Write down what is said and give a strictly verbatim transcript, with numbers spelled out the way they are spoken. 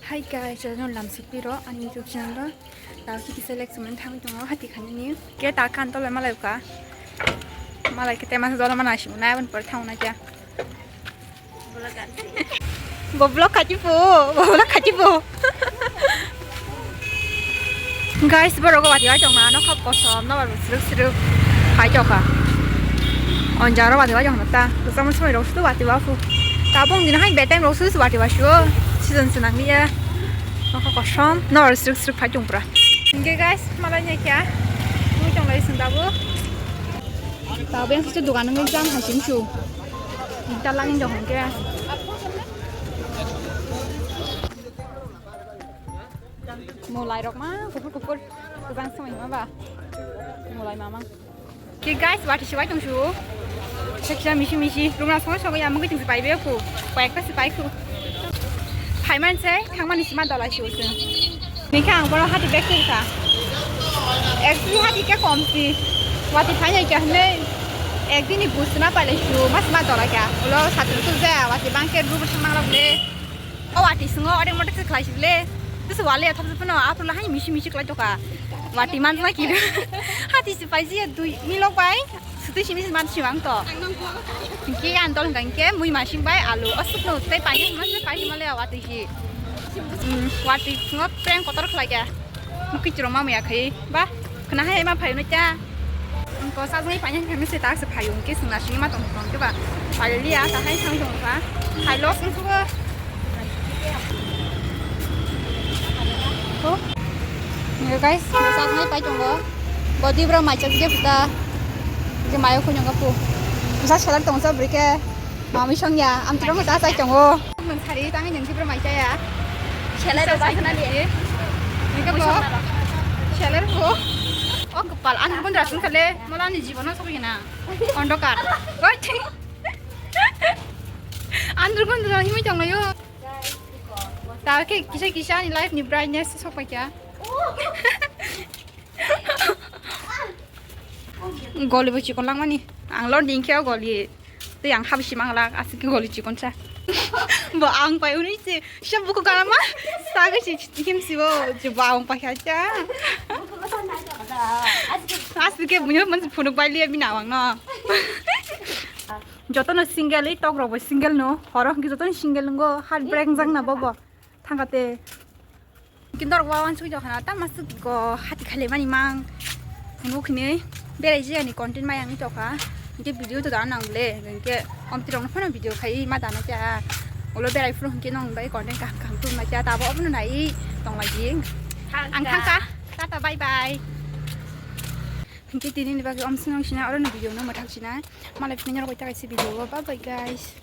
Hi guys, jotono lamsukpiro ani YouTube channel o. Tao kisa select sumani thangwi tongo hati khanini. Ke ta khan tole malai ka. Malai ke tema jola mana simu nai ban por thauna kya. Bo vlog khati po, bo vlog khati po. Guys, borok wati wai tongma no khop kosom no bar sruk sruk phai tokha. Onjaro wati wai tongna ta. Kusamo soi rok sudu wati wa fu. Tabong din hai bedtime rok sudu wati wa shuo. Season senang niya. No khop kosom no bar sruk sruk phai tong pura. Hingke guys, malai nya kya. Mui tong lai sung dabu. Tabeng sese dukan nung jam hai sing su. Inta langin jong hingke. Mulai rok ma kuphur kuphur kubang samai ma ba. Mulai mamang. Ki guys, wati sibai tong su. Seksa misi misi rumah song song ya mungkin tingsi pai be ku. Koi ekta sipai ku. Phai man sai thang mani sima dola su su. Ni kha ang bono hati bek twi kha. Ek twi hati ke kom si. Wati phai ya kya hne. Ek dini bus na pai le su mas ma dola kya. Ulo satu tu ja wati bang ke dru bus mang lok le. O wati singo odek modek se khlai sibile. Tese wale athap se phano aphuru lahai misi misi khlai toka. Wati manjna ki. Hati se paiji dui milok bai. Sutui simi se man siwang to. Hingke an dol hingke mui masing bai alu. O sukno tei paini mas se paini male wati si. Hmm, wati singo prank kotor khlai kya. Mukhi chiro mamaya khai ba. Khna hai ma phaino cha. Ko sa jai panya kami se ta se phayo ke sung na sing ma tong tong ke ba. Phayo liya ta hai sang tong ba. Hai lo sung sugo. Ko. Ni guys, sa jai pai tong go. Bodi bro mai chak je puta. Je mayo khunyo ga pu. Sa salar tong sa brike. Mami songya, am tiro mo sa sai tongo. Nang sari tangi nang tibro mai chaya. Seller ba sana ni. Ni ka bo. Seller bo. O kepal an bun rasung kale, mola ni jibono sobi na. Ondokar. Oi. An bun rasung himi tong yo. Ta ke kisa kisa ni life ni brightness sok pa kya. Goli bo chikon langmani. Ang lo dingkhe o goli. Tei ang habi simang lak aswk goli chikon sa. Bo ang pai uni se sab buku kalama. Sagi si him si bo je bo ang pai kha cha. Aswk ke bunyo man phunuk bai liya bina wang no. Jotono single i tok rok bo single no. Horo hwnkhe jotono single ngo heartbreak jang na bobo. Thangkate. Kinto rok wawan sui jokha na, tamo swk go hati khaile mani mang. Phunuk hinui berai jiyani content maya wngwi tokha. Hinkhe video to dana nang le, hinkhe omtwi rokno phano video khai ma dana kya. Ulo berai phuru hinkhe nong bai content kaham kaham tubuma kya, tabo abono nai tong lai di. Ang thangkha. Tata, bye bye. Hinkhe tini ni bagwi omswk nang sina oro no video no mwthang sina. Malai phini norok bai ta kaisa video o. Bye bye guys.